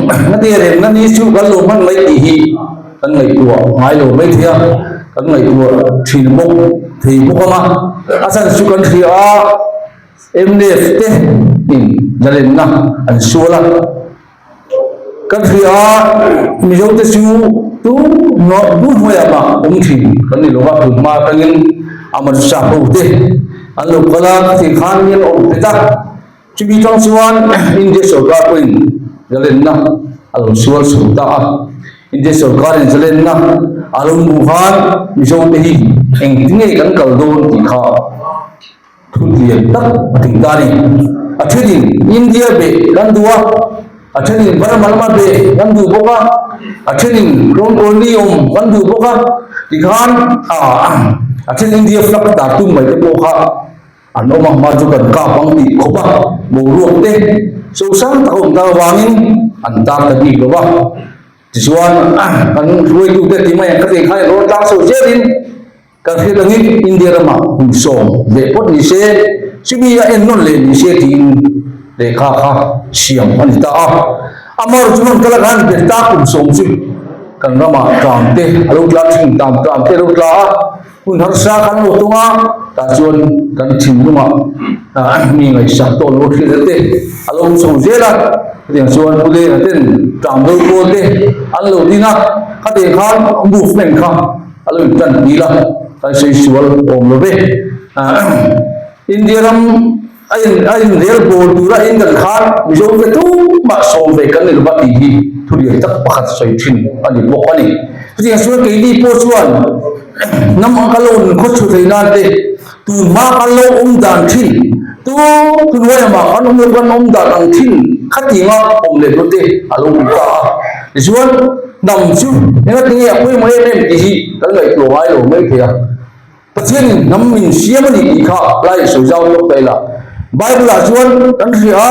Ngati remna ni chu kan lo hman mai tih hi kan ngaihtuah ngai lo mai thei a, kan ngaihtuah thin bawk thei bawk ang a. A chhan chu kan hria a, mnf te in zalenna an sual a, kan hria a, Mizo te chu tu tu hnuaiah mah awm thin kan ni lo va, tun hma atangin Amritsar ho te an lo kal a, khati khan mi an awm phet a. Chumi tang chuan India sorkar pawhin zalenna a lo sual chho ta a. India sorkarin zalenna a lo hmuh khan Mizote hi engtin nge kan kal dawn tih kha thu tlian tak a tling ta a ni. A thenin India beh kan duh a, a thenin Burma lama beh kan duh bawk a, a thenin Rawnkawl awm kan duh bawk a tikhan a then India flag tar tum mai te pawh kha An awm ang hma chu kan kap ang tih khawp a, boruak te sosang tak a awm tak avangin an tar ta bik lo va. Tichuan kan hruaitute ti mai ang ka tih khan rawn tlang chho zelin kan hriat angin India ramah hun sawm leh phawt ni se, chumi a ennawn leh ni se tiin lehkha kha siam a ni ta a. Amaherawhchu chu hman kala khan bet ta kum sawm chu kan ramah tlam te a lo tla thin, tlam tlam te a lo tla a. Hun harsa kan lo tung a, tah chuan kan thinlungah mi ngaihsak tawh lo hriat te a lo awm chho zel a, chutiang chuan Pu Lena ten tlang do pawl te an lo ding a, khatiang khan movement kha a lo intan pil a, kan sawi sual awm lo ve. India ram a in a inrel bawl tura in kan khan Mizo te tumah sawm ve kan ni lova tih hi thu lian tak pakhat sawi thin a ni bawk a ni. Chutiang chuan keini pawh chuan hnam ang kan lo inkhaw chhu thei nan te tun hma kan lo awm dan thin tu thuhnuai amah kan awm lo kan awm dan ang thin khatinga awm leh dawn te a lo awm ta a. Tichuan hnam chu engatinge a pawimawh em em tih hi kan ngaihtuah ngai lo mai thei a. Pathianin hnam min siam a ni tih kha lai sawi zau tawk ta ila. Bible ah chuan kan hria a,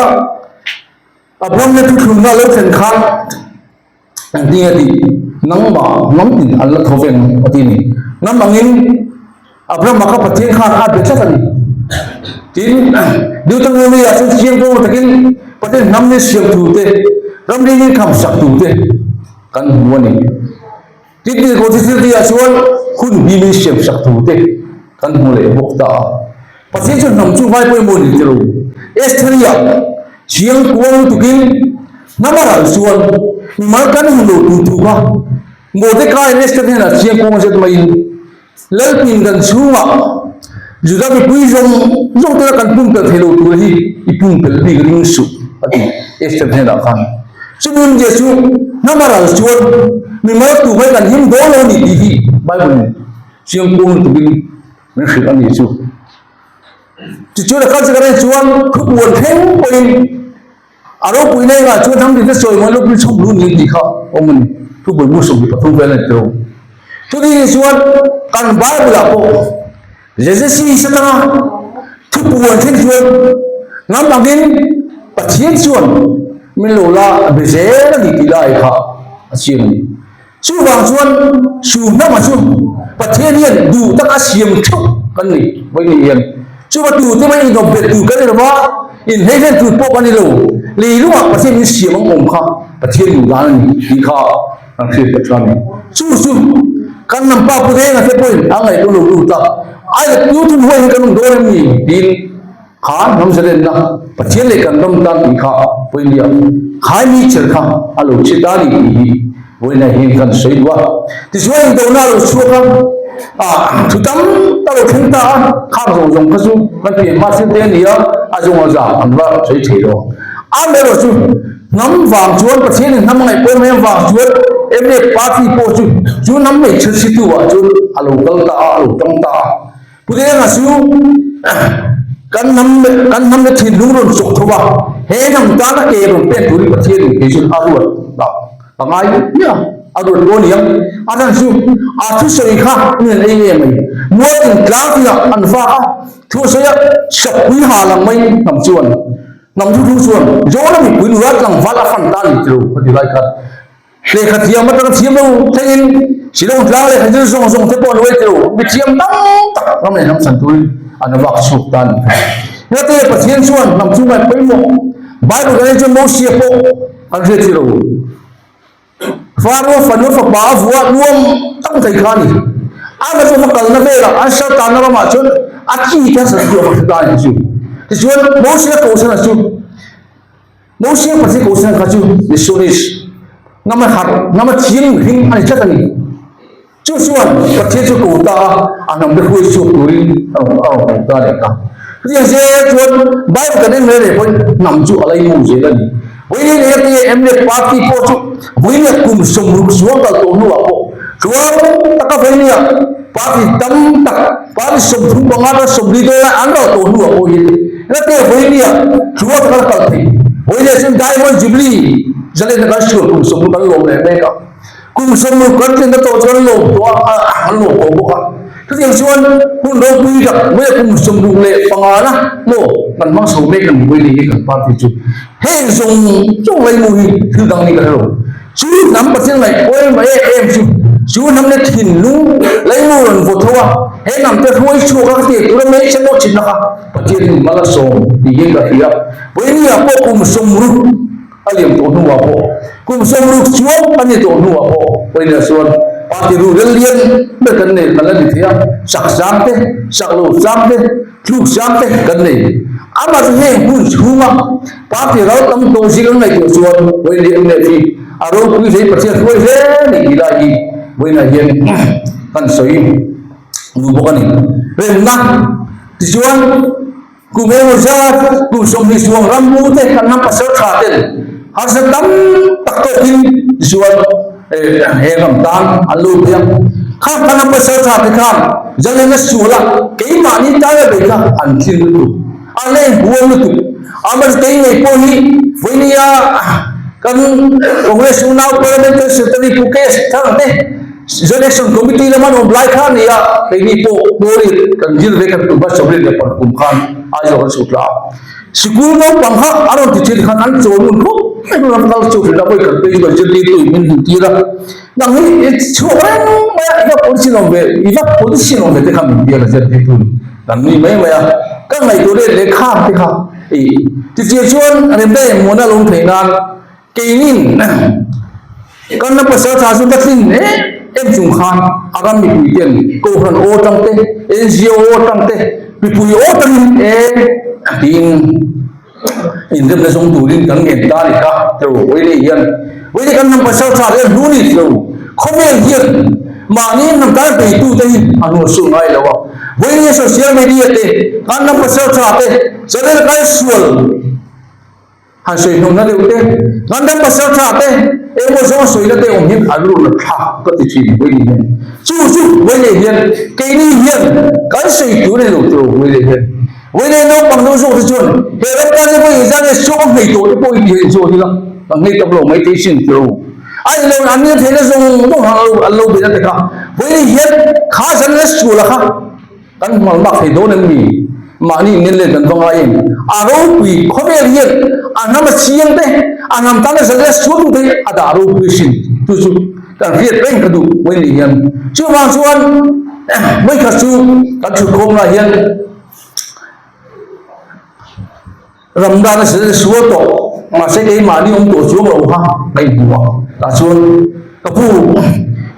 Abraham leh thuthlunna a lo thlen khan engtin nge tih nangmah hnam tin an la tho veng a ti a ni. Hnam angin Abraham-a kha Pathian khan a be tlat a ni. Tin, Deuteronomy-ah chuan chiang pawh takin Pathian hnam ni siam tur te, ram ri ni kham sak tur te kan hmu a ni. Tin, Kawti thiltihah chuan hun hi min siamsak thu te kan hmu leh bawk ta a. Pathian chu hnam chu vai pawimawh ni tilo. Estheri-ah chiang kuang lutukin hnam a ral chuan mimal kan hmu lo tur thu kha Mordecai-in Esther hnenah chiang kuang zet maiin Lalpin kan chhungah Juda mipui zawng zawng tena kan pumpelh thei lo tur hi i pumpelh bik ring suh a ti Esther hnenah khan. Chumi awmzia chu hnam a ral chuan mimal tu mai kan him dawn lo a ni tih hi Bible in chiang kuang lutukin min hrilh a ni chu. Tichuan a kal chak a chuan thupuan thleng pawhin a ropui na engah chuan hnam rinna sawi mawi lawkin chhawm lu ni tih kha awm a ni. Thupuan bu 23 vel a ni tawh. Chutih ni chuan kan Bible ah pawh Jezesi satanga thupuan thleng chuan hnam angin Pathian chuan min lo la be zel a ni tih lai kha a chiang a ni. Chuvang chuan su hnama chu Pathian hian duh tak a siam theuh kan ni vawi ni hian. Chuva tute mai inawp bet tur kan ni lo va, inhleihlen tur pawh kan ni lo. Leilungah Pathian min siam ang awm kha Pathian duh dan a ni tih kha kan hriat ta tha a ni. Chu chu kan hnam pa Pu Renga te pawhin a ngaihtuah lo lut a, a tu thum huai hi kan awm dawn em ni tiin Kha hnam zalenna Pathian leh kan ram tan tih kha pawimawh a, khai mi cher kha a lo chhe ta a ni tih hi vawiinah hian kan sawi duh a. Tichuan indona a lo chhuak a, ah thu tam tak a lo thleng ta a, khang zawng zawng kha chu kan pian hma thil te a ni a, a zawng a zang an va sawi thei lo. Amaherawhchu hnam vang chuan Pathianin hnam a ngaih pawimawh em vang chuan mnf party pawh chu chu hnam hmeichhe situ ah chuan a lo kal ta a, a lo tang ta a. Pu Denga chu kan hnam kan hnam le thinlung rawn chawk tho a, he hnam tana ke rawn pek turin Pathian in kei chuan a ruat a, ka ngai miah a, a ruat pawh a ni ang. A chhan chu a thusawi kha min an ei em mai, mualin tlang tinah an vak a, thu a sawi a, sakpui ha lang mai hnam chuan hnam thu thu chuan Jona mipui nula tlangval a fan ta a ni tilo ka ti lai khan. Lehkha thiam atanga thiam lo thlengin Shillong tlang lehkha zir zawng zawng te pawh an uai tilo, mi thiam tam tak ram leh hnam chhan turin an vak chhuak ta a ni kha. Engati nge Pathian chuan hnam chunga pawimawh? Bible kan en chuan Mosia pawh. An hriat chi lo. Faro fanu fapa a vuah nuam tak thei kha a ni. A va chu va kalna velah an Satan ramah chuan a chi te a sat chu a va hre ta a ni chu. Tichuan Mosia kohhran chu Mosia Pathian kohhran kha chu missionaries ngama harh ngama thiang mihring a ni tlat a ni. Chu chuan Pathian chu ko ta a, a hnam te hruai chhuak turin a rawn a rawn ko ta leh ta. Chutiang zel chuan Bible kan en hle leh pawhin hnam chu a laimawm zel a ni. Vawiin leh tia mnf party pawh chu vawiin kum 60 sual kal tawh hnuah pawh tluang taka vawiin party tam tak party 35 ta 40 dawn lai an ral tawh hnuah pawh hian tia vawiin tluang taka la kal thei. Vawiin chuan Diamond Jubilee zalen kan sual kum 60 kan lawm leh mek a. Kum 60 kan tlinna tawh chuan lawm tawh a, an lawm tawh bawk a. Chutiang chuan hun ropui tak mai a kum 65 na maw kan hmang chho mek ang mai ni hi kan party chu. Heng zawng zawng laimu hi thil dang ni ka hre lo. Chu hnam Pathian ngaih pawimawh em em chu, chu hnam leh thinlung laimu rawn vaw tho a, he hnam te hruai chhuak a ka tih tura mai che pawh thinna kha Pathianin mal a sawm tiin ka hria. Vawinia pawh kum 60 A liam tawh hnuah pawh kum 60 chuang a ni tawh hnuah pawh Pawina chuan party ruhrel lian ber kan nei kan la ni thei a, sak zang te, sak lo zang te, tluk zang te kan nei. Amah chu heng hun chhunga party ral tam tawh zing an ngaihtuah chuan Pawina mnf hi a ropui hlei Pathian hruai hle ni tih lai hi Pawina hian kan sawi duh bawk a ni. Remna tichuan. Kum emaw zat kum 20 chuang ram mu te kan ram pasal tha ten harsa tam tak tawkin tichuan he ram tan an lo bei a. Kha kan ram pasal tha te khan zalen a sual a, keimahni tan a bei kha an thlin lutuk, an la inhuam lutuk. Amah kei ngei pawh hi vawinia kan Congress unau Parliamentary Secretary Pu KS Thang te Joint Action Committee lama an awm lai kha a ni a, keini pawh Pawlin kan zir ve kan tum a, 75 kum khan Aizawl kan chhuk tla a. Sikul naupang kha an rawn ti thin khan an chawl ngun khawp mai ram kal chu hrilh a, vawi khat phei chu kan zirtirtu in min hmuh tir a, nang hi i chhuak reng mai a, i va policy awm ve, i va policy awm ve te kha min biak a zirtirtu in kan nui mai mai a, ka ngaihtuah let leh khang te kha i tichian chuan remna engmawna lo awm theih nan Keinin kan la pasal tha chu ka tlin em em chung khan a ram mipui ten Kohhran aw atang te, NGO aw atang te, mipui aw atangin e tiin inremna zawng turin kan ngen ta a ni kha tilo Vawiin hian Vawiin kan hnam pasal tha leh hnu ni tilo khawvel hian mahni hnam tan beitu te hi a hnual suh ngai lo a Vawiin social media te kan hnam pasal tha te channel kai sual Han sawi hnawmna deuh te, kan ram pasal tha te, emaw zawng a sawina te awm hian an run a thlak ka ti thin Vawiin hian. Chu chu Vawiin hian keini hian kan sawi tur a ni lo tiraw Vawiin hian. Vawiin naupang deuh zawk te chuan he ram tan hian vawiin zan nge sawm a nghei tawh te pawh i ti hian zawt ila kan nghei tam lo mai thei sin tiraw. A ni lo an nia theihna zawng zawng an lo beih na te kha Vawiin hian kha zan nge sual a kha Kan hmal bak thei dawn em ni? Mahni in let kan va ngai em? A ropui khawvel hian a hnam a chiang te, a hnam tana zaleh a sual tu te hi a dah ropui hrim. Chu chu kan hriat reng ka duh mai ni hian. Chuvang chuan vawikhat chu kan thutkhawm lai hian Ram dan a zir sual tawh, mahse keimahni awm tawh chuang lo kha ka inhmu a, tah chuan ka pu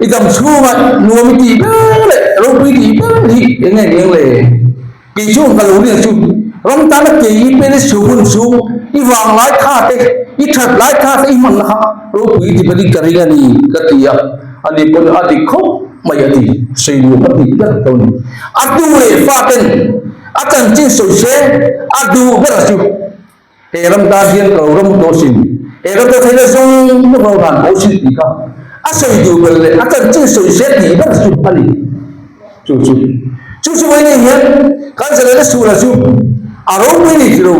i dam chhunga nuam i tih ber leh ropui tih ber hi eng nge eng le? Kei chuan ka lo rin chu ram tana kei i pen i chhu hun chhung i vang lai kha te, i that lai kha te i hmanna kha ropui i ti ber in ka ring a ni ka ti a, ani pawn a dik khawp mai a ti, sawi nuam a tih ber tho a ni. A tu leh fa ten A chanchin sawi se a duh ber chu he ram tan hian ka lo ram tawh sin, he ram tan theihna zawng zawng lo dan tawh sin tih kha a sawi duh ber leh a chanchin sawi se tih ber chu a ni. Chu chu chu chu mai nei hian kan zalena suhla chu a ropui ni tilo.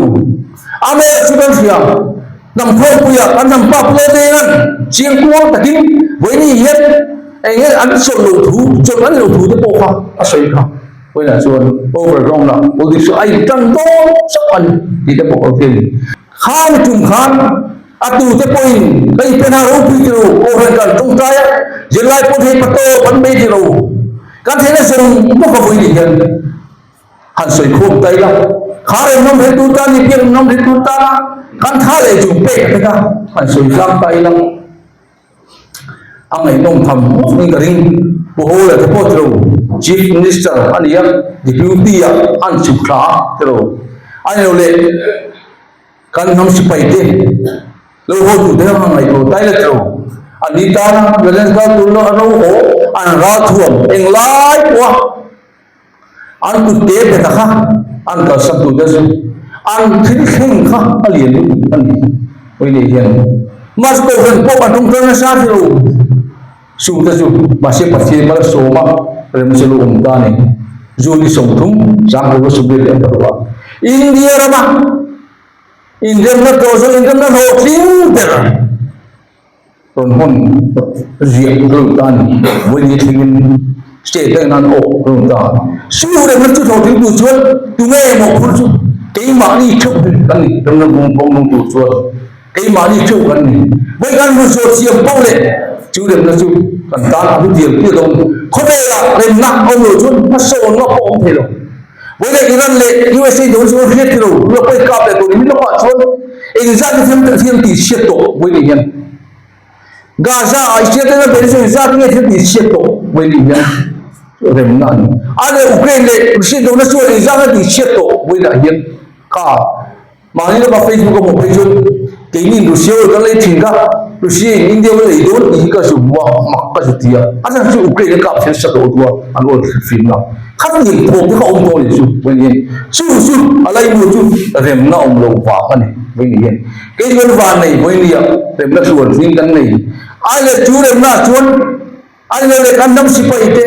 Amaherawhchu chu kan hria hnam khawmpuia kan hnam pa pawh vengan chiang kuang takin vawiin hian eng nge an chawlh loh thu chawlh an loh thu te pawh kha a sawi kha. Vawiinah chuan overground ah politics chu a in tan dawn chauh a ni tih te pawh ka feel. Khami tum khan a tu te pawhin ka i pen a ropui ti lo, Kohhran kan tawngtai a, zirlai pawh thei patawp an bei ti lo. Kan theihna zawng bawk a vawiin hian han sawi khawm ta ila. Kha remnawm hrilh tur tan ni piak remnawm hrilh tur tana kan tha leh chung pek te kha han sawi tlang ta ila a ngaihnawm tham in ka ring. Pu Hawla te pawh tilo Chief Minister a ni a, Deputy ah an chhuk thla a tilo a ni lo leh kan hnam sipai te lo haw tur te kha ngaihtuah ta ila tilo a ni tana Balance ral tur lo a ro haw an ral thuam englai pawh a. An kut te pe ta kha an kalsak tur te chu an thil thleng kha a lian lutuk a ni. Hawi nei hian Mas Kohhran pawh an ṭawngṭai nasa thei lo. Chung te chu mahse Pathian mal sawma rem chu lo awm ta a ni. June ni 30, 1986 ah India rama inremna tawh chu inremna hlawhtling ber Rawn hawn riah lut ta a ni. Vawiin thlengin state dangin an awk lut ta. Su remna chu hlawhtling tur chuan tunge emaw phur chu keimahni theuh hi kan ni. Remna bung bawng nung tur chuan keimahni theuh kan ni. Vawiin kan hmu zawh chiam poh leh chu remna chu kan tan a hlu dial piah dawn. Khawvelah remna a awm lo chuan hmasawnna pawh a awm thei lo. Vawiin Iran leh USA do chu hriat thei lo. Tuna pawi kap leh tawh ni min lawkah chuan engzat nge thil thil tih chhiat tawh vawiin hian Gaza ah Israel te ram chu engzat nge thil tih chhiat tawh vawiin hian remna a ni. A leh Ukraine leh Russia dona chuan engzat nge tih chhiat tawh vawiin ah hian kha Mahni lama Facebook a hmuh phei chuan keini Russia oil kan lei thin kha, Russia in India oil ei dawn tih hi ka zu hmu a, mak ka zu ti a, a chhan chu Ukraine a kap thlen sa tawh tu a, an oil hrilh na khatiang thawm te kha awm tawh a nih chu vawiin hian chu chu a laimu chu remna awm lo vang a ni vawiin hian kei chuan vannei vawiin nia remna tluan tling kan nei ai leh chu remna chuan A ni lo leh kan hnam sipai te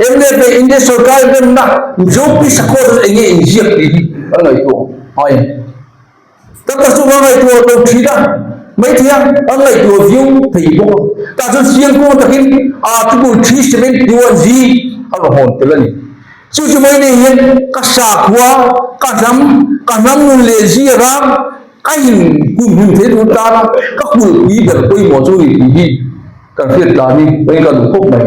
mla leh India sorkar remna Mizo Peace Accord chu enge inziak tih hi kan ngaihtuah ngai a ni. Kan ka chu ka ngaihtuah lo thin a, maithei a kan ngaihtuah viau thei bawk a. Tah chuan chiang kawng takin Article 371 G a rawn hawn tel a ni. Chu chu mai nei hian ka sakhua, ka hnam, ka hnam nun leh zia ram ka in kumhim thei tur tana ka kulhpui ber pawimawh chu ni tih hi Kan hriat tlan hi pawi ka duh khawp mai.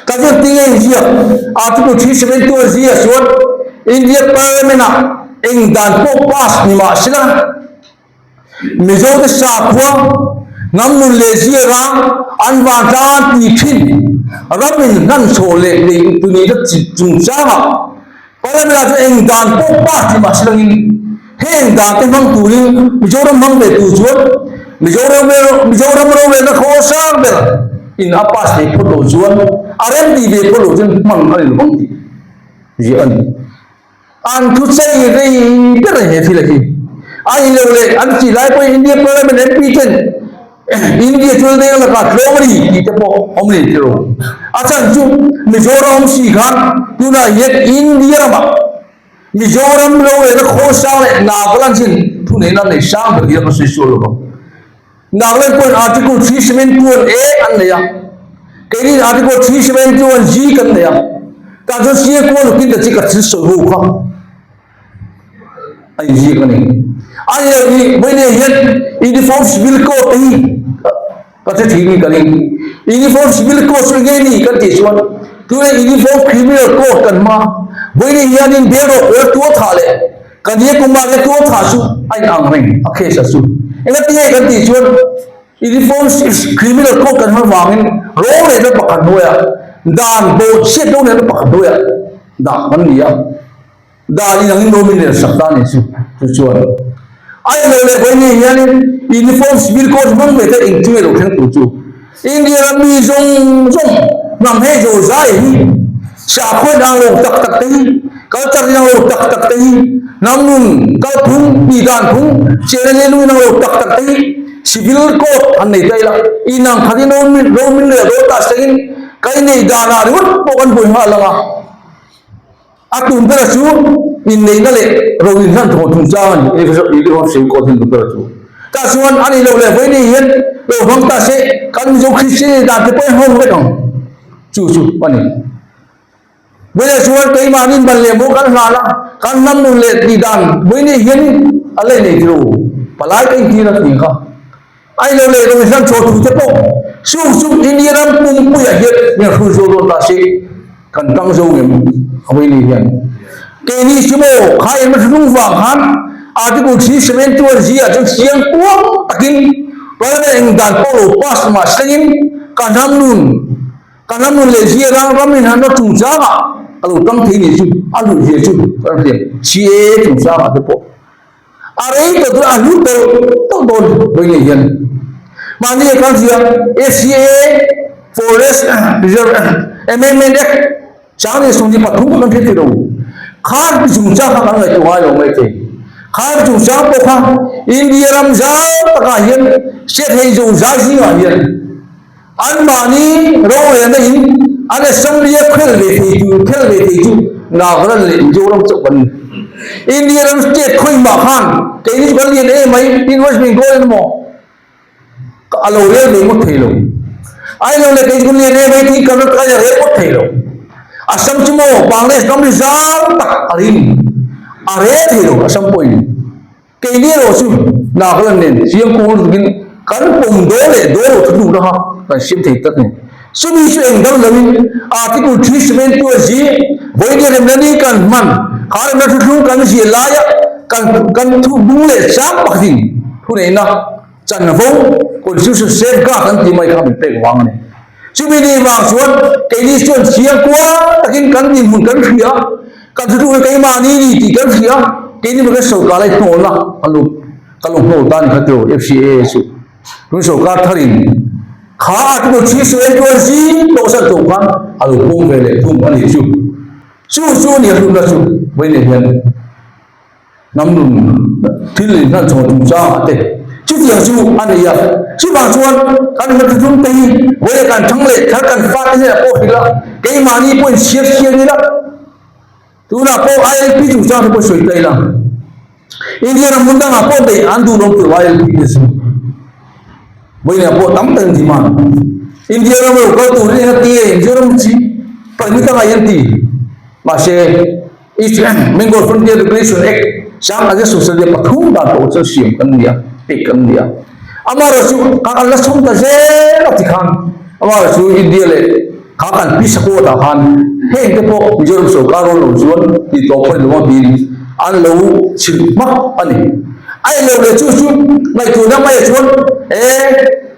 Ka ziak tih nge inziak? Article 372 a ziah chuan India Parliament ah eng dan pawh pass ni mah sela Mizote sakhua hnam nun leh zia rang an vantlang an ti thin ram in hlan chhuah leh lei tuni na chungchangah Parliament ah chuan eng dan pawh pass ni mah silangin heng dan te hmang turin Mizoram hmang ve tur chuan Mizoram Mizoram rorelna khaw sang ber in a pass thei phawt loh chuan a rem tih ve phawt loh chuan hman a ni lo vang tih ziah a ni. An thu chei rei ber a he thil a hi. A ni lo leh an tih lai pawhin India Parliament MP ten India chu leng lakah tlawm a ni tih te pawh awm nei tih lo. A chhan chu Mizoram awm si khan tunah hian India ramah Mizoram lo lehna khawl sang leh Nagaland hian thuneihna an nei sang ber hian ka sawi sual lo vang. Nagaland pawhin Article 371 A an nei a, keini Article 371 G kan nei a. Tah chuan siang kual lukin ta chi ka thil sawi ho kha. A inziak a ni. A ni lo hi vawiin hian Uniform Civil Code te hi ka hre thin in ka ring. Uniform Civil Code chu enge ni kan tih chuan tuna Uniform Criminal Code kan hma vawiin hianin bail rawh pawl tual thah leh kan ye kumah te tual thah chu a inang reng a case ah chu. Engati nge kan tih chuan Uniform Criminal Code kan hma vangin rorelna pakhat hnuaiah dan bawhchhiat rorelna pakhat hnuaiah dah kan ni a. Dan in angin rawm in rel sak ta a ni chu chu chuan a ni lo leh vawiin hianin uniform civil code hmang ve te eng chu nge lo thleng tur chu India ram mi zawng zawng hnam hei zo zai hi sakhua inang lo tak tak te hi culture inang lo tak tak te hi hnam nun kalphung tih dan phung chena leh inang lo tak tak te hi civil code han nei ta ila inang khatin rawm in rawm in rel dawn ta sengin kan inneih danah ringawt pawh kan buai nghal ang a. A tum bera chu inneihna leh ro inhlan thaw chungchang a ni. Uniform Civil Code hian tum bera chu. Tah chuan a nih loh leh vawiin hian lo hmang ta se kan Mizo Kristian dan te pawh hi hmang vek ang. Chu chu a ni. Vawiinah chuan keimahni ban leh maw kan hlan a, kan hnam nun leh tih dan vawiin hian a la innei tilo. Palai ka intir a tih kha. A nih loh leh ro inhlan thaw thu te pawh chung chu India ram pumpuiah hian min hrui zo dawn ta se. Kan tang zo ngem a vawi ni hian. Keini chu maw kha in hru vang khan Article 371 G ah chuan chiang kuang takin Parliament eng dan pawh lo pass mah sengin ka hnam nun ka hnam nun leh zia rang ram in han a chungchang ah ka lo tang thei nih chu a luh zia chu kan hria CAA chungchang ah te pawh A rei tawh chu a hlu tawlh tawlh dawn vawi ngei hian. Mahni a kal zia FCA Forest Reserve Amendment Act chang leh sawmhnih pathum kan hre thei lo. Kha chungchang kha kan ngaihtuah ngai lo mai thei. Kha chungchang pawh kha India ram zau takah hian state hei zo zai zingah hian anmahni rorelna in an assembly a khel ve thei tur khel ve thei chu Nagaland leh Mizoram chauh kan ni. India ram state khawimah khan keini chu kan lian em mai tin West Bengal in emaw a lo rel ve ngawt thei lo. Aizawl leh kei chu kan lian em mai tin Karnataka in a rel ngawt thei lo. Assam chu maw Bangladesh ram ri zau tak a ring a rel thei lo Assam pawhin. Keini erawh chu Nagaland nen chiang kawng lutukin kan pawm dawl leh dawl lo thuthluk na kha kan siam thei tak a ni. Chumi chu eng dang loin Article 372 a zi, Vawinia remna ni kan hman, kha remna thuthlung kan ziah laia kan kan thu bung leh chang pakhatin thuneihna chanvo, Constitution safeguard an tih mai kha min pek vang a ni. Chumi ni vang chuan keini chuan chiang kual takin kan dinhmun kan hria, kan thutluk hi keimahni ni tih kan hria, keini pawh kan sawrkar lai hnawlna kan lo kan lo hnawl ta a ni kha tiraw FCAA chu tun sawrkar tharin kha article 371 zing tawh san tawh khan a lo pawm ve leh thung a nih chu. Chu chu a ni a hlutna chu vawiin hian. Hnam nun thil leh hlan chhuah chungchang ah te chutiang chu a nei a. Chuvang chuan kan hla thuthum te hi vawiin kan thang leh thar kan fate hnenah pawh hrilh a, keimahni pawhin chhiar chiang ila, tunah pawh ILP chungchang te pawh sawi ta ila, India ram hmun dangah pawh neih an duh lawm tur ILP te chu vawiinah pawh tam tak demand. India ram lo kal turin eng a ti nge Mizoram chi permit a ngai an ti. Mahse. East Bengal Frontier Regulation Act sang aja social media pathum dan pawh chu siam kan ni a, pek kan ni a. Amaherawh chu kha kan la chhung ta zel a ti khan amaherawh chu India leh kha kan pi sakawt ah khan heng te pawh Mizoram sorkar rawn lo chuan tih tawh pawh ni lo a tiin an lo chhilh hmak a ni. A eng lo leh chu chu ngaihtuahna mai ah chuan e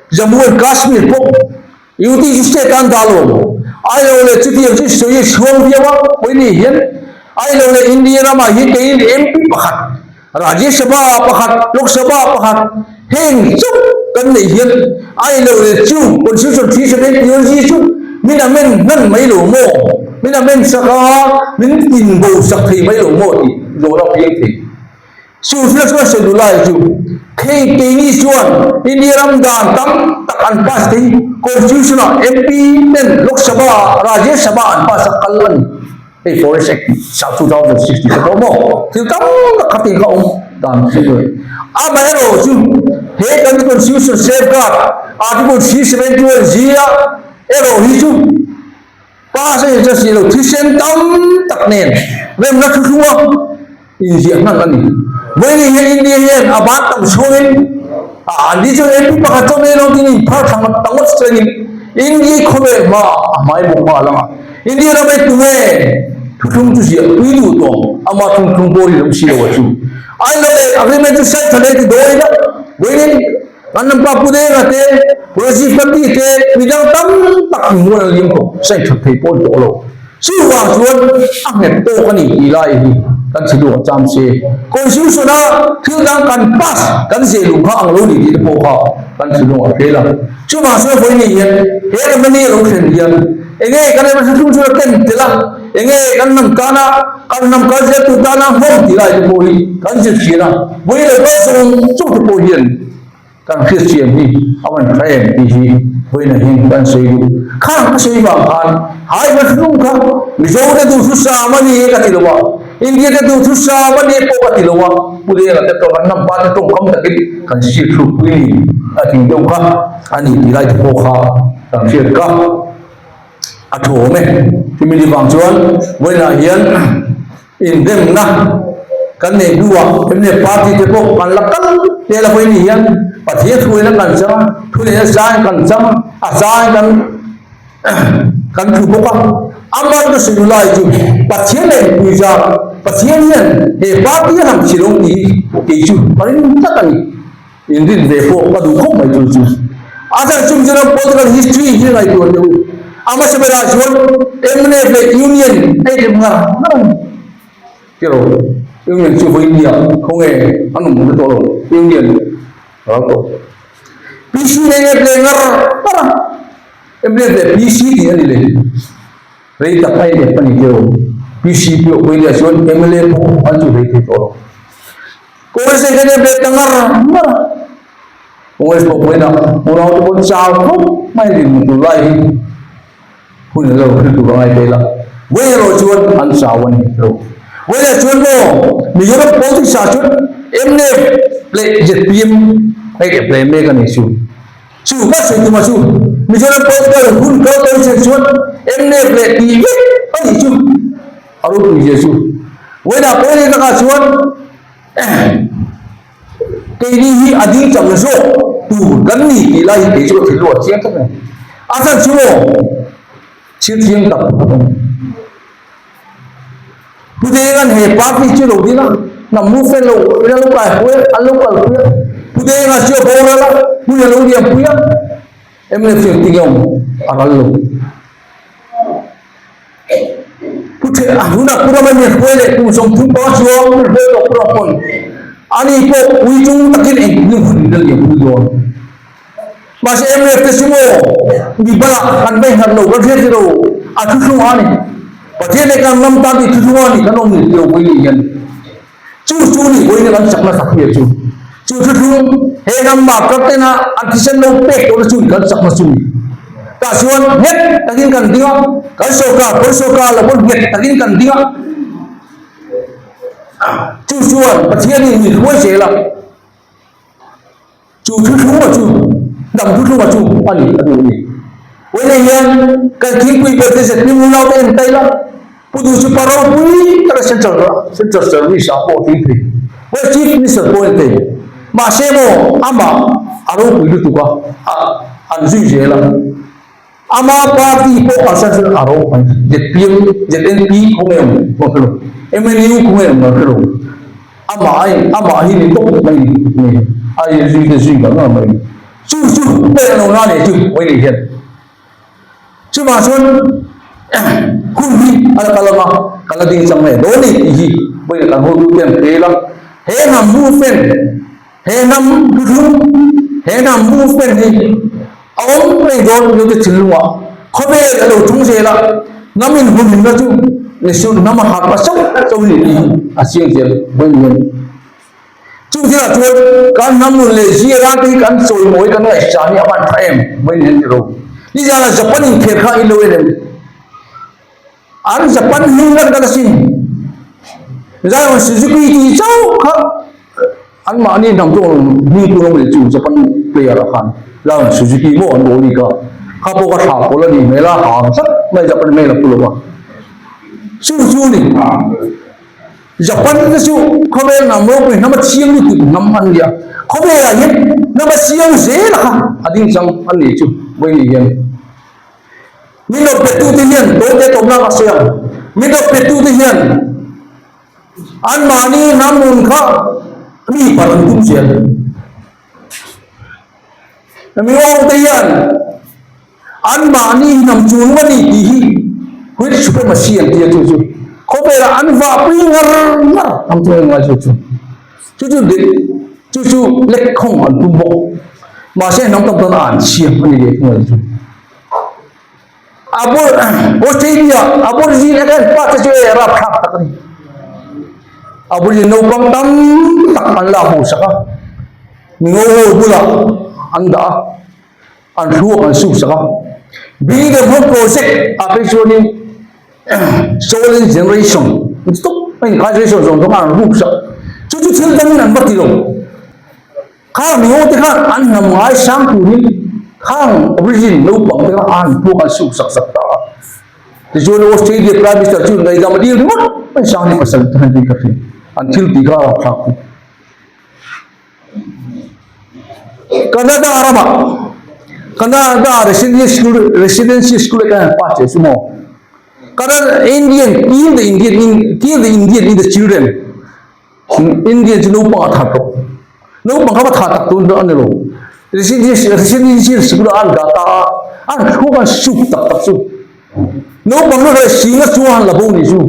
Jammu and Kashmir pawh UTC state an dah lo. Ailo leh chutiang chu sawi a chhuang viau a, pawimawh hian Ailo leh India ramah hi keiin MP pakhat, Rajya Sabha pakhat, Lok Sabha pakhat heng chauh kan neih hian Ailo leh chu Constitution 371 G chu min amend hman mai lo maw, min amend sak a, min tinbo sak thei mai lo maw tih zawhna a piang thei. Chu thil chuan Sedulai chu khei keini chuan India ram dan tam tak an pass thei Constitution ah MP ten Lok Sabha ah Rajya Sabha an pass a kal a ni. Hei Forest Act 2006 tih kha pawh maw thil tam tak kha tih kha awm dan thil a ni. Amaherawh chu he kan Constitution safeguard Article 371 G ah erawh hi chu Pass a inhre si lo, thisen tam tak nen remna thuthlung a inziah hman a ni. Vawiin hian India hian a ban tam chhungin a an ni chuan MP pakhat chuan nei lo tin inphar thlang ta ngawt chengin India khawvel hma a hmai bawk hma lang a. India ram ei tunge thuthlung chu ziah pui duh tawh ama thuthlung pawh rinawm si lo a chu. Ailo leh agreement chu sign tha nei ti dawn ila vawiin Kan lam pa Pu Denga te, Pu Rajiv Gandhi te, midang tam tak ang mual an liam khawp, sain that thei pawh an tawh lo. Chuvang chuan a nghet tawk a ni tih lai hi kan chhe duh ang cham se. Constitution a thil dang kan pass kan zeh luh kha ang lo ni tih te pawh kha kan chhe duh ang hrel a. Chuvang chuan vawiin hian he ramani a lo thlen hian enge kan ram hrethlung chu a ken tel a, enge kan hnam tana kan hnam kal zel tur tana nghawng tih lai te pawh hi kan zir thin a. Vawiin lo kal zawng zawng te pawh hian kan hriatthiam hi a man tha em tih hi vawiin ah hian kan sawi duh. Khang ka sawi vang khan hai hmathung kha Mizo te duhthusam a ni ka ti lo a, India te duhthusam a ni pawh ka ti lo a, Pu Denga te tawng an hnam pa te tawngkam takin kan hriat thluk pui ni a tih deuh kha a ni tih lai te pawh kha kan hriat ka a thawm e. Chumi ni vang chuan vawiin ah hian Indemna kan neih hnuah mnf party te pawh kan la kal tel a hawi ni hian Pathian thuin a kan chang a, thuneihna zain kan chang a, a zain kan kan thu bawk a. Amar ka sawi lai chu Pathian leh mipui zar. Pathian hian he party a lam si lo tih hi kei chu ka ring tlat a ni. Inrin ve pawh ka duh khawp mai chu chu. A chhan chu Mizoram political history hi ngaihtuah teh u. A hmasa berah chuan mnf leh Union a inrem ngar ngar a ni. Tiraw Union chu vawinia khawnge an awm ta tawh lo Union a ral tawh. PC leh mnf leh ngar ngar a. Mnf leh PC tih a ni leh. Rei tak a inep a ni tiraw PC pawh vawinia chuan mla pawh an chu rei thei tawh lo. Congress leh kan inep leh ta ngar ngar a. Congress pawh vawiina unau te pawh chau khawp mai a dinhmun tur lai hi. Hun a lo hrilh tur a ngai thei la. Vawi erawh chuan an chau a ni lo. Vawi leh chuan maw Mizoram politics ah chuan mnf leh zpm hei leh ple mek a ni chu. Chu ka sawi tumah chu Mizoram political hun kal tawh chen chuan mnf leh tih vek a nih chu a ropui zia chu. Vawiinah pawi leh takah chuan Keini hi a ding chang zawk tur kan ni tih lai hi kei chu ka thinlung a chiang tlat a ni. A chhan chu maw thil thiang tak pakhat a ni. Pu Denga'n he party chu lo ding a, hnam mu fel lo in a lo kai pui a, an lo kal pui a. Pu Denga chu a boral a, hmun a lo liam pui a, mnf chu engtin nge awm a ral lo. Pu Ṭhe a hunah Pu Rama mi hruai leh kum 30 pa chuang mi hruai tawh Pu Rama pawn ani pawh pui chung takin engtin hun in la liam pui dawn. Mahse mnf te chu maw mi balah kan vei nghat lo kan hriat lo a thu thlung a ni. Pathian leh kan ram tan tih thu thlung a ni kan awm ni tilo pui ni hian chu chu ni vawiin kan chakna sak hi chu chu thu thlung he ram mah kaptena an thisen lo pek tawhna chu kan chakna chu ni. Tah chuan nghet takin kan ding a, kan sawrkar pawn sawrkar lo pawn nghet takin kan ding a. Chu chuan Pathianin min hruai zel a, chu thuthlunga chu hnam thuthlunga chu a ni a duh a ni. Vawiinah hian kan thingpui ber te zet hming unau te en ta ila, Pu Duh chu pa ropui taka central central service ah pawh tling thei, West Chief Minister pawh a ni thei. Mahse maw amah a ropui lutuk a, a an zui zel a. Ama party pawh kalsan chuan a ropui. ZPM, ZNP khawnge awm ka hre lo, MNU khawnge awm ka hre lo. Amah a amah hi ni tawp mai ni ni a inzui te zui ngar ngar mai ni. Chu chu pek lo na nih chu vawiin hian. Chuvang chuan hun hi a la kal ang a, kan la ding chang mai dawn ni tih hi vawiin kan hotu te an hel a. He hnam movement, he hnam hluhlum, he hnam movement hi a awm reng dawn mizote thinlungah khawvel a lo tung zel a, hnam inhumhimna chu Misual hnam a harh a chauh chauh ni tih hi a chiang zel vawiin hian. Chung thil ah chuan kan hnam nun leh zira te hi kan chawimawi kan ngaihsan hi a hman tha em mai ni an ti ro. Nizan ah Japan inkhel kha in lo en em? An Japan hming ngat ngat asin. Zion Suzuki tih chauh kha an mahni hnam chu hming pun awm leh chu Japan player ah khan Zion Suzuki maw an bawh ni kha. Kha pawh kha thla pawl a nih hmel a, hang tlat mai Japan hmel a pu lo a. Chu chu ni. Japan te chu khawvel hnam ropui hnam a chiang lutuk hnam an ni a, khawvelah hian hnam a chiang zel a kha a ding chang an ni chu vawiin hian min lo pe tute hian tawite tawpna ka sawi ang, min lo pe tute hian anmahni hnam nun kha mi palh an tum zel. Miwang te hian anmahni hnam chunung a ni tih hi white supremacy an ti a chu chu khawvelah an vahpui ngar ngar hnam chunga ngai chu chu chu chu dik chu chu lek khawng an tum bawk mahse hnam tam tan a an siam a ni leh thung a ni chu Abor Australia Aborigine again pa te chu e rapthlak tak a ni Aborigine naupang tam tak an lak hmuh sak a mi ngo ho bulah an dah a an thluak an suk sak a Building the Home Project ah phei chuanin Stolen Generation stop a incarceration zawng zawng a an ruk sak chu chu thil dangin an va ti lo. Khang miho te khan an hnam ngai sang turin khang origin naupang te kha an puak an suk sak sak ta a. Tichuan Australia Prime Minister chu ngaihdam a dil ringawt mai sang ni pasal te han tih ka hria. An thil tih kha a rapthlak hle. Canada ramah Canada Residency School Residency School ah khan an pass leh chu maw? Karan Indian kill the Indian in kill the Indian in the children. Indian chu naupang a that tawh. Naupang kha va tha tak tun a ni lo. Recently sikul an dah ta a, an thluak an suk tak tak chu. Naupang nu hlei singa chuan la bo ni chu.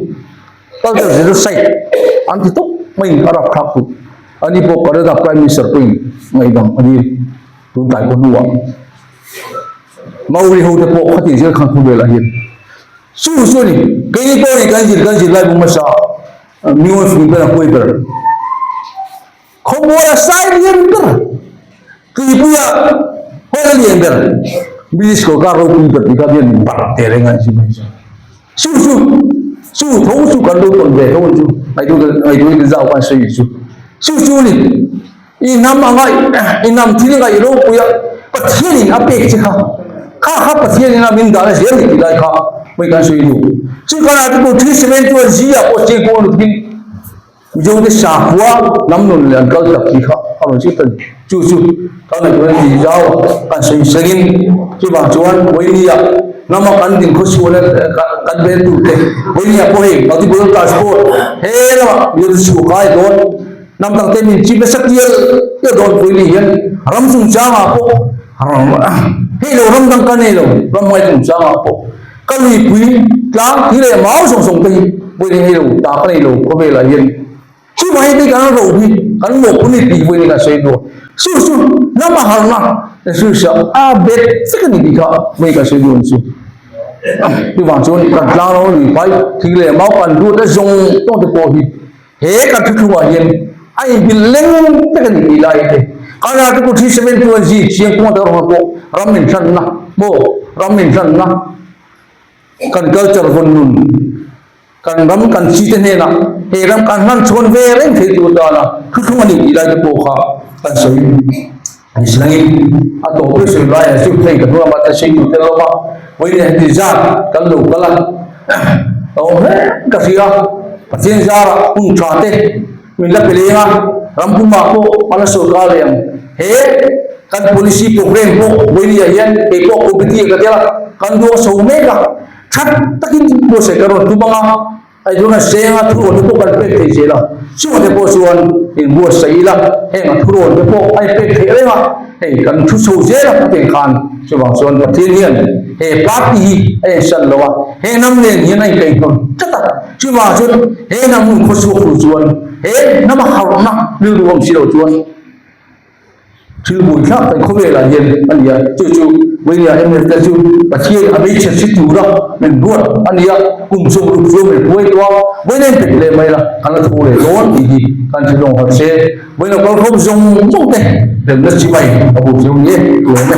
Culture genocide an ti tawp mai a rapthlak tu. Ani pawh Canada Prime Minister pawhin ngaihdam a dil tun tlai pawh hnuah. Maori ho te pawh khatih zel khan khawvelah hian chu chu a ni. Keini pawh ni kan zir kan zir lai bawk hmasa Miwan fung ber a huai ber. Khawmual a sai lian ber. Tuipuia hawng a lian ber. British sorkar ropui ber tih kha hian min barh teh reng a ni chu. Chu chu chu tho chu kan lo tawn ve tho chu ngaihtuah in zau khan sawi chu. Chu chu a ni. I hnam anga i hnam thil ngaih ropuia Pathianin a pek che kha, kha kha Pathianin a min dahna zel ni tih lai kha hmui kan sawi duh. Chu kan article 37 chuan zia pawh chiang pawh a lut in Mizote sakhua hnam nun leh an kal tak tih kha a rawn zir ta ni. Chu chu kan ngaihtuahna tih zau kan sawi sengin chuvang chuan Vawinia hnama kan din khawchhuahna kan vel tur te Vawinia pawh hei multiple transport he lamah Mizote chhuah kai dawn. Hnam dang te min chip nasa tial tial dawn pui ni hian ram chungchangah pawh hei lo ram dang ka nei lo ram ngai chungchangah pawh ka luipui tlang thi leh mau zawng zawng te hi vawiin hei lo ta ka nei lo khawvelah hian chuvang hi te kan ro hi kan mawh ni tih vawiin kan sawi duh chu chu hnam a harna hrilhsiah a bet vek a ni tih kha vawiin kan sawi duh ang chu. Chuvang chuan kan tlang lo lui pai thing leh mau kan duat a zawng zawng te pawh hi He kan thuthlungah hian a inbilh leng vek a ni tih lai te, kan article 371 G chiang kawng ata rawng pawh ram inhlanna maw ram inhlanna kan culture vawn nun kan ram kan chi te hnenah he ram kan hlan chhawn ve reng thei tur tana thuthlung a ni tih lai te pawh kha kan sawi a ni silangin a tawp ber sawi laiah chu hei kan hnung lamah te sawi tur tel lova vawiin heti zat kan lo kal a. A awm hle ka hria, Pathian zarah hun tha te min la pe leng a, ram pumah pawh a la sawrkar leh ang. He kan policy program pawh Vawinia hian kei pawh committee ah ka tel a, kan duang chho mek a, that takin buatsaih ka rawn tum ang a, hei chuan a seng a thurawn te pawh kan pek thei zel a, chungah te pawh chuan inbuatsaih ila heng a thurawn te pawh a inpek theih reng a, hei kan thu chho zel a hetiang khan chuvang chuan Pathian hian he party hi a ensan lo a, he hnam nen hian a inkaihhnawm tlat a, chuvang chuan he hnam hun khawchhuak tur chuan he hnama harhna rilru awm si lo chuan thil buaithlak kan khawvelah hian a ni a, chu chu Vawinia MLA te chu Pathian a hmeichhe si tura min ruat a ni a, kum 60 chuan min hruai tawh a, Vawinia in pet leh mai la kan la tho leh dawn tih hi kan hre lawng harh se, Vawinia kalkhawm zawng zawng te remna chi mai a bu chu ni e, lawm e.